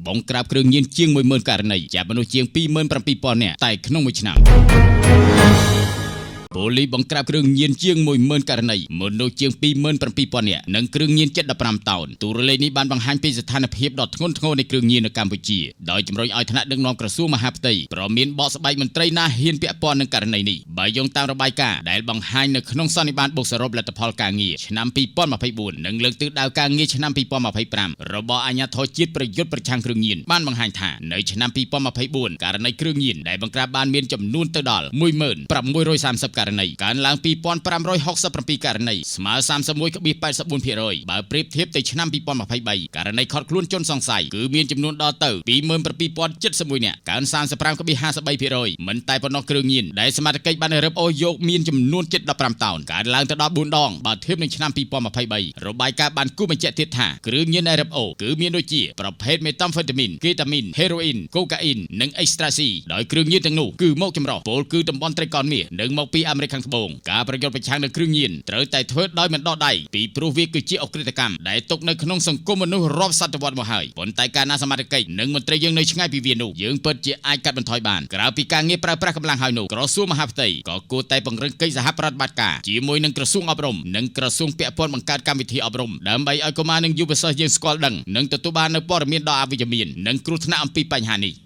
បង្ក្រាបគ្រឿងញៀនជាង10000ករណីចាប់មនុស្សជាង27000នាក់តែក្នុងមួយឆ្នាំប៉ូលីសបង្ក្រាបគ្រឿងញៀនជាង10000ករណីមនុស្សជាង27000នាក់និងគ្រឿងញៀនជិត15តោនទូរលេខនេះបានបង្ហាញពីស្ថានភាពដ៏ធ្ងន់ធ្ងរនៃគ្រឿងញៀននៅកម្ពុជាដោយជំរុញឲ្យថ្នាក់ដឹកនាំក្រសួងមហាផ្ទៃប្រមានបកស្បែកមន្ត្រីណាហ៊ានពាក់ព័ន្ធនឹងករណីនេះបើយោងតាមរបាយការណ៍ដែលបង្ហាញនៅក្នុងសន្និបាតបូកសរុបលទ្ធផលការងារឆ្នាំ2024និងលើកទិសដៅការងារឆ្នាំ2025របស់អាជ្ញាធរជាតិប្រយុទ្ធប្រឆាំងគ្រឿងញៀនបានបង្ហាញថានៅឆ្នាំ2024ករណីគ្រឿងញៀនដែលបង្ក្រាបបានមានចំនួនទៅដល់1630ករណីកើនឡើង2567ករណីស្មើ31.84%បើប្រៀបធៀបទៅឆ្នាំ2023ករណីខត់ខ្លួនជនសង្ស័យគឺមានចំនួនដល់ទៅ27071នាក់កើន35.53%មិនតែប៉ុណ្ណោះគ្រឿងញៀនដែលសមត្ថកិច្ចបានរឹបអូសយកមានចំនួនជិត15តោនកើនឡើងទៅដល់4ដងបើធៀបនឹងឆ្នាំ2023របាយការណ៍បានគូសបញ្ជាក់ទៀតថាគ្រឿងញៀនដែលរឹបអូសគឺមានដូចជាប្រភេទមេតាំហ្វេតាមីនកេតាមីនហេរ៉ូអ៊ីនកូកាអ៊ីននិងអេស្ត្រាស៊ីដោយគ្រឿងញៀនទាំងនោះគឺមកចម្រុះពលគឺតំបន់ត្រីកោណមាសនិងមកពីអាមេរិកខាងត្បូងការប្រយុទ្ធប្រឆាំងនឹងគ្រឿងញៀនត្រូវតែធ្វើដោយមិនដកដៃពីព្រោះវាគឺជាអក្រិតកម្មដែលຕົកនៅក្នុងសង្គមមនុស្សរាប់សតវត្សមកហើយប៉ុន្តែកាលណាសមត្ថកិច្ចនិងមន្ត្រីយើងនៅឆ្ងាយពីវានោះយើងពិតជាអាចកាត់បន្ថយបានក្រៅពីការងារប្រើប្រាស់កម្លាំងហើយនោះក្រសួងមហាផ្ទៃក៏គួរតែពង្រឹងកិច្ចសហប្រតិបត្តិការជាមួយនឹងក្រសួងអប់រំនិងក្រសួងពាក់ព័ន្ធបង្កើតកម្មវិធីអប់រំដើម្បីឲ្យកុមារនិងយុវសិស្សយើងស្គាល់ដឹងនិងទទួលបាននូវព័ត៌មានដ៏អវិជ្ជមាននិងគ្រោះថ្នាក់អំពីបញ្ហានេះ។